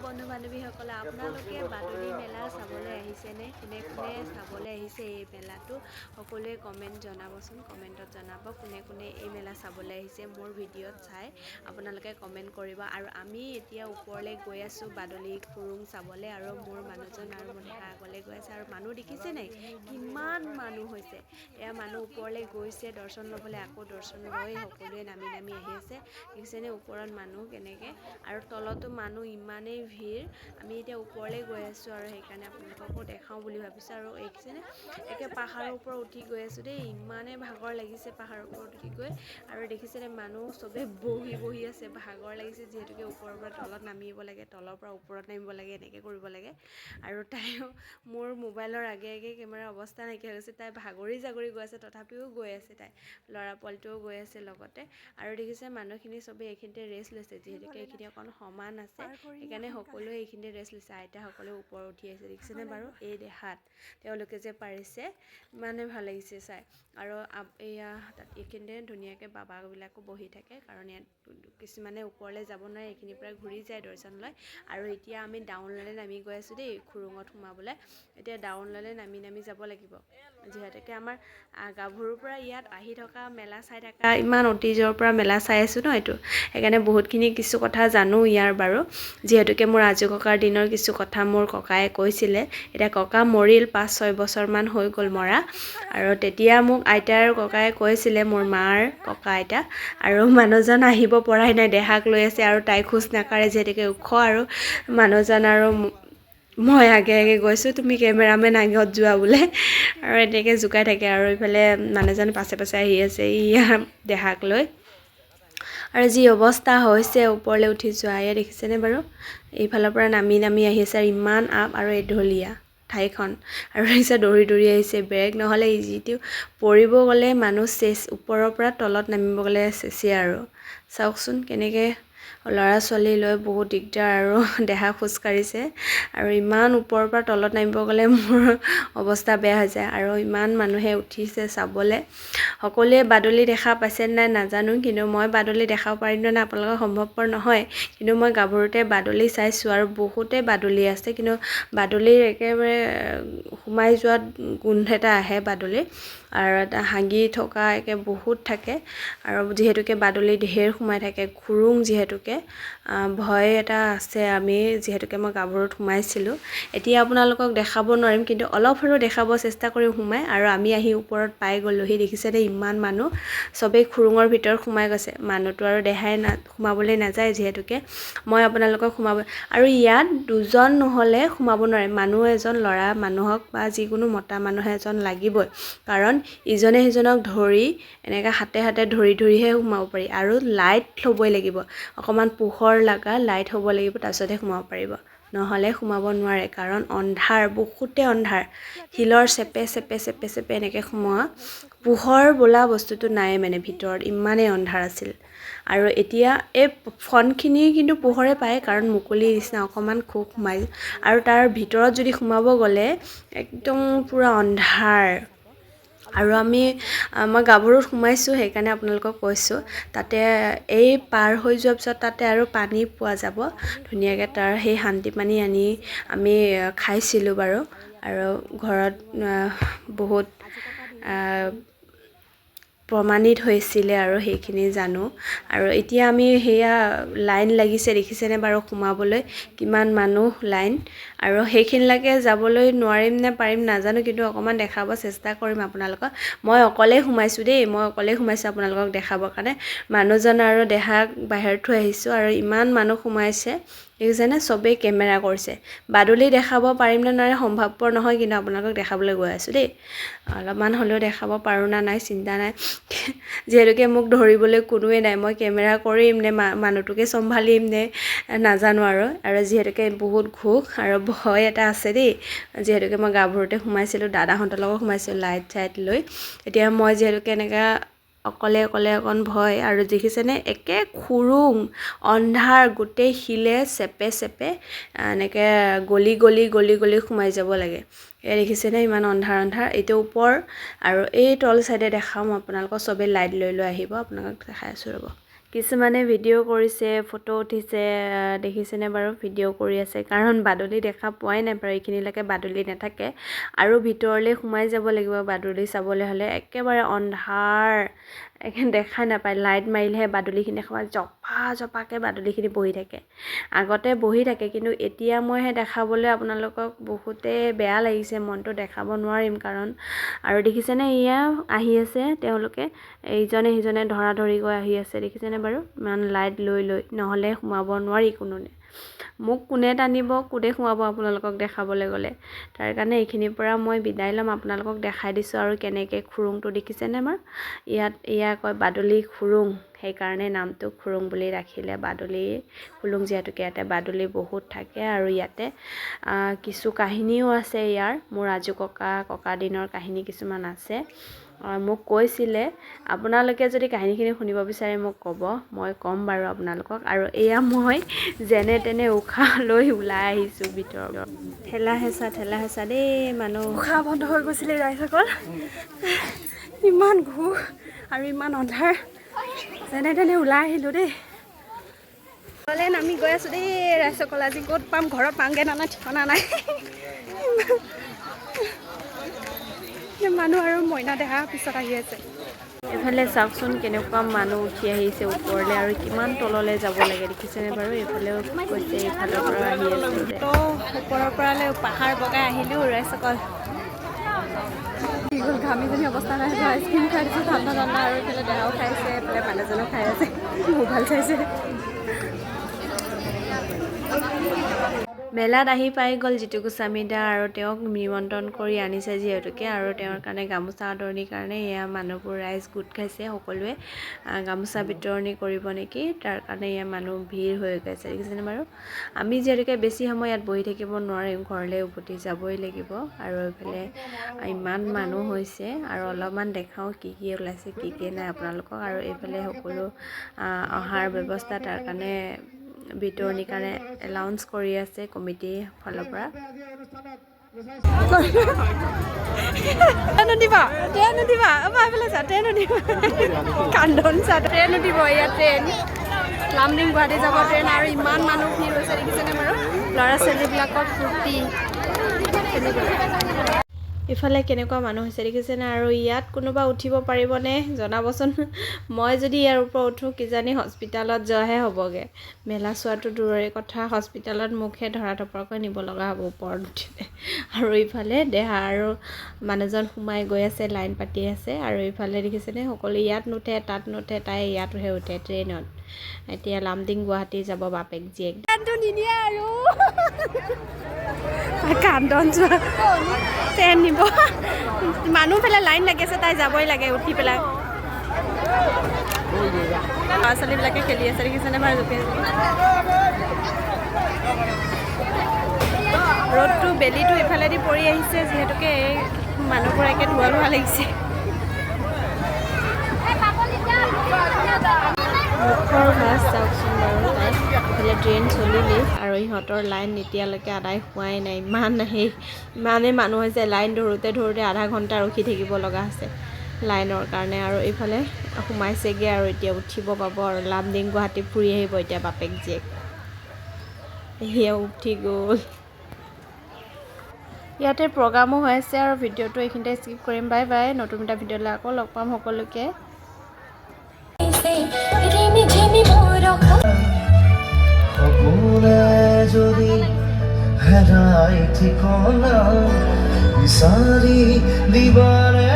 বন্ধু বান্ধৱীসকল, আপোনালোকে বাদুলি মেলা চাবলৈ আহিছেনে? কোনে কোনে চাবলৈ আহিছে এই মেলাটো সকলোৱে কমেণ্ট জনাবচোন। কমেণ্টত জনাব কোনে কোনে এই মেলা চাবলৈ আহিছে। মোৰ ভিডিঅ'ত চাই আপোনালোকে কমেণ্ট কৰিব। আৰু আমি এতিয়া ওপৰলৈ গৈ আছোঁ বাদুলি খুৰুং চাবলৈ। আৰু মোৰ মানুহজন আৰু মোৰ দেহা আগলৈ গৈ আছে। আৰু মানুহ দেখিছে নাই, কিমান মানুহ হৈছে। এয়া মানুহ ওপৰলৈ গৈছে দৰ্শন ল'বলৈ, আকৌ দৰ্শন লৈ সকলোৱে নামি নামি আহি আছে। দেখিছেনে ওপৰত মানুহ কেনেকৈ, আৰু তলতো মানুহ ইমানেই ভিৰ। আমি এতিয়া ওপৰলৈ গৈ আছোঁ আৰু সেইকাৰণে আপোনালোককো দেখাওঁ বুলি ভাবিছোঁ। আৰু দেখিছেনে একে পাহাৰৰ ওপৰত উঠি গৈ আছোঁ দেই, ইমানেই ভাগৰ লাগিছে পাহাৰৰ ওপৰত উঠি গৈ। আৰু দেখিছেনে মানুহ চবেই বহি বহি আছে, ভাগৰ লাগিছে যিহেতুকে ওপৰৰ পৰা তলত নামিব লাগে, তলৰ পৰা ওপৰত নামিব লাগে, এনেকৈ কৰিব লাগে। আৰু তাইও মোৰ মোবাইলৰ আগে আগে কেমেৰাৰ অৱস্থা নাইকিয়া হৈ গৈছে, তাই ভাগৰি জাগৰি গৈ আছে, তথাপিও গৈ আছে তাই, ল'ৰা পোৱালিটোও গৈ আছে লগতে। আৰু দেখিছে মানুহখিনি চবেই এইখিনিতে ৰেষ্ট লৈছে, যিহেতুকে এইখিনি অকণ সমান আছে সেইকাৰণে সকলোৱে এইখিনিতে ৰেষ্ট লৈছে। আইতাসকলেও ওপৰত উঠি আহিছে, দেখিছেনে বাৰু এই দেহাত তেওঁলোকে যে পাৰিছে, ইমানেই ভাল লাগিছে চাই। আৰু এয়া তাত এইখিনিতে ধুনীয়াকৈ বাবাবিলাকো বহি থাকে, কাৰণ ইয়াত কিছুমানে ওপৰলৈ যাব নোৱাৰে, এইখিনিৰ পৰা ঘূৰি যায় দৰ্শন লৈ। আৰু এতিয়া আমি ডাউনলৈ নামি গৈ আছোঁ দেই খুৰুঙত সোমাবলৈ। এতিয়া ডাউনলৈ নামি নামি যাব লাগিব, যিহেতুকে আমাৰ গাভৰুৰ পৰা ইয়াত আহি থকা মেলা চাই থকা ইমান অতীজৰ পৰা মেলা চাই আছোঁ ন এইটো, সেইকাৰণে বহুতখিনি কিছু কথা জানো ইয়াৰ বাৰু। যিহেতুকে মোৰ আজো ককাৰ দিনৰ কিছু কথা মোৰ ককায়ে কৈছিলে। এতিয়া ককা মৰিল, 5-6 বছৰমান হৈ গ'ল মৰা। আৰু তেতিয়া মোক আইতা আৰু ককায়ে কৈছিলে, মোৰ মাৰ ককা আইতা। আৰু মানুহজন আহিব পৰাই নাই, দেহাক লৈ আছে আৰু তাই খোজ নাকাঢ়ে যিহেতুকে ওখ। আৰু মানুহজন আৰু মই আগে আগে গৈছোঁ, তুমি কেমেৰামেন আগত যোৱা বোলে, আৰু এনেকৈ জোকাই থাকে। আৰু ইফালে মানুহজন পাছে পাছে আহি আছে ইয়া দেহাক লৈ। আৰু যি অৱস্থা হৈছে ওপৰলৈ উঠি যোৱা, এয়া দেখিছেনে বাৰু, এইফালৰ পৰা নামি নামি আহি আছে। আৰু ইমান আপ আৰু এঢলীয়া ঠাইখন, আৰু দেখিছে দৌৰি দৌৰি আহিছে, ব্ৰেক নহ'লে যিটো পৰিব গ'লে মানুহ চেচ, ওপৰৰ পৰা তলত নামিব গ'লে চেচেই। আৰু চাওকচোন কেনেকৈ ল'ৰা ছোৱালী লৈ বহুত দিগদাৰ, আৰু দেহা খোজকাঢ়িছে। আৰু ইমান ওপৰৰ পৰা তলত নামিব গ'লে মোৰ অৱস্থা বেয়া হৈ যায়। আৰু ইমান মানুহে উঠিছে চাবলৈ, সকলোৱে বাদুলি দেখা পাইছে নাই নাজানো, কিন্তু মই বাদুলি দেখাব পাৰিম নে নাই আপোনালোকৰ সম্ভৱপৰ নহয়, কিন্তু মই গাভৰুতে বাদুলি চাইছোঁ। আৰু বহুতে বাদুলি আছে, কিন্তু বাদুলিৰ একেবাৰে সোমাই যোৱাত গোন্ধ এটা আহে বাদুলিৰ, আৰু এটা হাগি থকা একে বহুত থাকে। আৰু যিহেতুকে বাদুলি ঢেৰ সোমাই থাকে, খুৰুং যিহেতুকে ভয় এটা আছে। আমি যিহেতুকে মই গাভৰুত সোমাইছিলোঁ, এতিয়া আপোনালোকক দেখাব নোৱাৰিম, কিন্তু অলপ হ'লেও দেখাব চেষ্টা কৰিম সোমাই। আৰু আমি আহি ওপৰত পাই গ'লোহি, দেখিছেনে ইমান মানুহ, চবেই খুৰুঙৰ ভিতৰত সোমাই গৈছে। মানুহটো আৰু দেহাই না সোমাবলৈ নাযায়, যিহেতুকে মই আপোনালোকক সোমাব। আৰু ইয়াত দুজন নহ'লে সোমাব নোৱাৰে, মানুহ এজন ল'ৰা মানুহক বা যিকোনো মতা মানুহ এজন লাগিবই, কাৰণ ইজনে সিজনক ধৰি এনেকৈ হাতে হাতে ধৰি ধৰিহে সোমাব পাৰি। আৰু লাইট ল'বই লাগিব, অকণমান পোহৰ লগা লাইট হ'ব লাগিব, তাৰপিছতহে সোমাব পাৰিব, নহ'লে সোমাব নোৱাৰে, কাৰণ অন্ধাৰ, বহুতে অন্ধাৰ, শিলৰ চেপে চেপে চেপে চেপে এনেকৈ সোমোৱা, পোহৰ বোলা বস্তুটো নাই মানে ভিতৰত, ইমানেই অন্ধাৰ আছিল। আৰু এতিয়া এই ফ্ৰণ্টখিনি কিন্তু পোহৰে পায়, কাৰণ মুকলি নিচিনা অকণমান খুব সোমাই, আৰু তাৰ ভিতৰত যদি সোমাব গ'লে একদম পূৰা অন্ধাৰ। আৰু মই গাভৰুত সোমাইছোঁ, সেইকাৰণে আপোনালোকক কৈছোঁ। তাতে এই পাৰ হৈ যোৱাৰ পিছত তাতে আৰু পানী পোৱা যাব ধুনীয়াকৈ, তাৰ সেই শান্তি পানী আনি আমি খাইছিলোঁ বাৰু। আৰু ঘৰত বহুত প্ৰমাণিত হৈছিলে আৰু সেইখিনি জানো। আৰু এতিয়া আমি সেয়া লাইন লাগিছে, দেখিছেনে বাৰু সোমাবলৈ কিমান মানুহ লাইন। আৰু সেইখিনিলৈকে যাবলৈ নোৱাৰিম নে পাৰিম নাজানো, কিন্তু অকণমান দেখাব চেষ্টা কৰিম আপোনালোকক। মই অকলেই সোমাইছোঁ দেই, মই অকলেই সোমাইছোঁ আপোনালোকক দেখাবৰ কাৰণে। মানুহজন আৰু দেহাক বাহিৰত থৈ আহিছোঁ। আৰু ইমান মানুহ সোমাইছে, দেখিছেনে, চবেই কেমেৰা কৰিছে। বাদুলি দেখাব পাৰিম নে নোৱাৰে সম্ভৱপৰ নহয়, কিন্তু আপোনালোকক দেখাবলৈ গৈ আছোঁ দেই। অলপমান হ'লেও দেখাব পাৰোঁ নে নাই চিন্তা নাই, যিহেতুকে মোক ধৰিবলৈ কোনোৱেই নাই। মই কেমেৰা কৰিম নে মানুহটোকে চম্ভালিম নে নাজানো আৰু। আৰু যিহেতুকে বহুত ঘোষ আৰু ভয় এটা আছে দেই, যিহেতুকে মই গাভৰুতে সোমাইছিলোঁ, দাদাহঁতৰ লগত সোমাইছিলোঁ লাইট চাইট লৈ। এতিয়া মই যিহেতুকে এনেকুৱা অকলে অকলে অকণ ভয়। আৰু দেখিছেনে একে খুৰুং অন্ধাৰ, গোটেই শিলে চেপে চেপে এনেকৈ গলি গলি গলি গলি সোমাই যাব লাগে। এয়া দেখিছেনে ইমান অন্ধাৰ অন্ধাৰ, এইটো ওপৰ আৰু এই তল চাইডে দেখাম আপোনালোকক। চবেই লাইট লৈ লৈ আহিব, আপোনালোকক দেখাই আছোঁ ৰ'ব। কিছুমানে ভিডিঅ' কৰিছে, ফটো উঠিছে, দেখিছেনে বাৰু? ভিডিঅ' কৰি আছে, কাৰণ বাদুলি দেখা পোৱাই নাই বাৰু। এইখিনিলৈকে বাদুলি নাথাকে আৰু ভিতৰলৈ সোমাই যাব লাগিব বাদুলি চাবলৈ হ'লে। একেবাৰে অন্ধাৰ, দেখাই নাপায়। লাইট মাৰিলেহে বাদুলিখিনি দেখা পায়। জপা জপাকৈ বাদুলিখিনি বহি থাকে। আগতে বহি থাকে, কিন্তু এতিয়া মই সেই দেখাবলৈ আপোনালোকক বহুতেই বেয়া লাগিছে, মনটো দেখাব নোৱাৰিম কাৰণ। আৰু দেখিছেনে, এয়া আহি আছে তেওঁলোকে, ইজনে সিজনে ধৰা ধৰিকৈ আহি আছে, দেখিছেনে বাৰু? ইমান লাইট লৈ লৈ, নহ'লে সোমাব নোৱাৰি কোনোনে। মোক কোনে টানিব, কোনে সোমাব আপোনালোকক দেখাবলৈ গ'লে? তাৰ কাৰণে এইখিনিৰ পৰা মই বিদায় ল'ম। আপোনালোকক দেখাই দিছোঁ আৰু কেনেকৈ খুৰুংটো দেখিছেনে বাৰু? ইয়াত এয়া কয় বাদুলি খুৰুং, সেইকাৰণে নামটো খুৰুং বুলি ৰাখিলে। বাদুলি খুলুং যিহেতুকে ইয়াতে বাদুলি বহুত থাকে। আৰু ইয়াতে কিছু কাহিনীও আছে ইয়াৰ। মোৰ আজো ককা ককা দিনৰ কাহিনী কিছুমান আছে, মোক কৈছিলে। আপোনালোকে যদি কাহিনীখিনি শুনিব বিচাৰে মোক ক'ব, মই ক'ম বাৰু আপোনালোকক। আৰু এয়া মই যেনে তেনে উশাহ লৈ ওলাই আহিছোঁ ভিতৰত। ঠেলা হেঁচা, ঠেলা হেঁচা দেই মানুহ। উশাহ বন্ধ হৈ গৈছিলে ৰাইজসকল, ইমান ঘোষ আৰু ইমান অন্ধাৰ, যেনে তেনে ওলাই আহিলোঁ দেই। তলে নামি গৈ আছোঁ দেই ৰাইজসকল। আজি ক'ত পাম, ঘৰত পামগৈ না ঠিকনা নাই। মানুহ আৰু মইনা দেহা পিছত আহি আছে। এইফালে চাওকচোন কেনেকুৱা মানুহ উঠি আহিছে ওপৰলৈ আৰু কিমান তললৈ যাব লাগে, দেখিছেনে বাৰু? এইফালেও গৈছে, এইফালৰ পৰা আহি আছে। তো ওপৰৰ পৰালৈ পাহাৰ বগাই আহিলোঁ ৰাইজসকল। কি হ'ল, ঘামিজনী অৱস্থা নাই। আইচক্ৰীম খাই দিছোঁ ঠাণ্ডা ঠাণ্ডা। আৰু এইফালে দেহাও খাইছে, এইফালে মানুহজনো খাই আছে, মোবাইল চাইছে। মেলাত আহি পাই গ'ল জিতু গোস্বামী দা, আৰু তেওঁক নিমন্ত্ৰণ কৰি আনিছে যিহেতুকে, আৰু তেওঁৰ কাৰণে গামোচা আদৰণিৰ কাৰণে এয়া মানুহবোৰ ৰাইজ গোট খাইছে সকলোৱে। গামোচা বিতৰণি কৰিব নেকি, তাৰ কাৰণে এয়া মানুহ ভিৰ হৈ গৈছে, দেখিছেনে বাৰু? আমি যিহেতুকে বেছি সময় ইয়াত বহি থাকিব নোৱাৰিম, ঘৰলৈ উভতি যাবই লাগিব। আৰু এইফালে ইমান মানুহ হৈছে, আৰু অলপমান দেখাওঁ কি কি ওলাইছে কি কি নাই আপোনালোকক। আৰু এইফালে সকলো অহাৰ ব্যৱস্থা, তাৰ কাৰণে বিতৰণিৰ কাৰণে এলাউন্স কৰি আছে কমিটিৰ ফালৰ পৰা। ট্ৰেইন উঠিবা, ট্ৰেইন উঠিবা, ট্ৰেইন উঠিবা, কান্দন চা, ট্ৰেইন উঠিব। ইয়াত ট্ৰেইন লামডিং গুৱাহাটী যাব ট্ৰেইন। আৰু ইমান মানুহ ভিৰ হৈছে, দেখিছেনে বাৰু? ল'ৰা ছোৱালীবিলাকৰ ফূৰ্তি। ইফালে কেনেকুৱা মানুহ হৈছে দেখিছেনে? আৰু ইয়াত কোনোবা উঠিব পাৰিবনে জনাবচোন। মই যদি ইয়াৰ ওপৰত উঠোঁ কিজানি হস্পিটেলত যোৱাহে হ'বগৈ। মেলা চোৱাটো দূৰৰে কথা, হস্পিটেলত মোকহে ধৰা ধপৰকৈ নিব লগা হ'ব ওপৰত উঠিলে। আৰু ইফালে দেহা আৰু মানুহজন সোমাই গৈ আছে, লাইন পাতি আছে। আৰু ইফালে দেখিছেনে সকলো ইয়াত নুঠে, তাত নুঠে, তাই ইয়াতহে উঠে ট্ৰেইনত। এতিয়া লামডিং গুৱাহাটী যাব বাপেক জীয়েক। নিনিয়ে আৰু কান্দন যোৱা, ট্ৰেইন নিব। মানুহ পেলাই লাইন লাগি আছে, তাই যাবই লাগে উঠি পেলাই। ল'ৰা ছোৱালীবিলাকে খেলি আছে, দেখিছেনে বাৰু? জঁপিয়াই ৰ'দটো বেলিটো ইফালেদি পৰি আহিছে যিহেতুকে এই মানুহবোৰ একে ধোঁৱা ধোঁৱা লাগিছে। মুখৰ ভাজ চাওকচোন বাৰু, তাই ইফালে ট্ৰেইন চলিলেই আৰু ইহঁতৰ লাইন এতিয়ালৈকে আদায় হোৱাই নাই। ইমানেই মানুহ হৈছে, লাইন ধৰোঁতে ধৰোঁতে আধা ঘণ্টা ৰখি থাকিব লগা হৈছে লাইনৰ কাৰণে। আৰু এইফালে সোমাইছেগৈ আৰু এতিয়া উঠিব পাব আৰু লামডিং গুৱাহাটী ফুৰি আহিব এতিয়া বাপেক জীয়েক। সেয়া উঠি গ'ল। ইয়াতে প্ৰগ্ৰামো হৈ আছে আৰু ভিডিঅ'টো এইখিনিতে স্কিপ কৰিম। বাই বাই, নতুন এটা ভিডিঅ'লৈ আকৌ লগ পাম সকলোকে। যদি হেৰাই ঠিকনা বিচাৰি দিবাৰে।